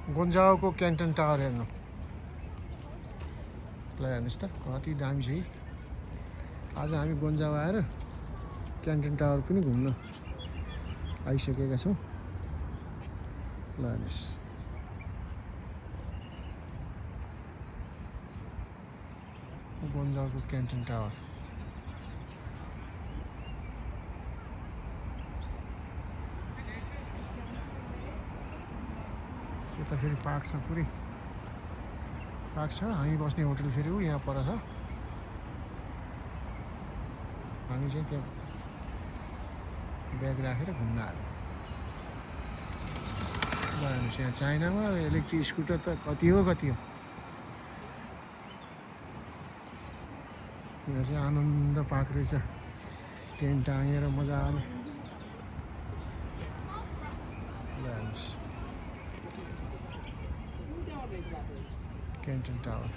गोन्जाओको क्यान्टन tower हेर्नु ल हेर्नुहोस् त कति दामी छ है। आज हामी गोन्जाओ आएर क्यान्टन टावर पनि घुम्न आइसकेका छौँ। ल हेर्नुहोस् गोन्जाओको क्यान्टन टावर। यता फेरि पार्क छ, पुरै पार्क छ। हामी बस्ने होटल फेरि ऊ यहाँ पर छ। हामी चाहिँ त्यहाँ ब्याग राखेर घुम्न आयो। ल हेर्नुहोस् यहाँ चाइनामा इलेक्ट्रिक स्कुटर त कति हो। यहाँ चाहिँ आनन्द पार्क रहेछ, टेन्ट टाँगेर मजाले। ल हेर्नुहोस् क्यान्टन टावर।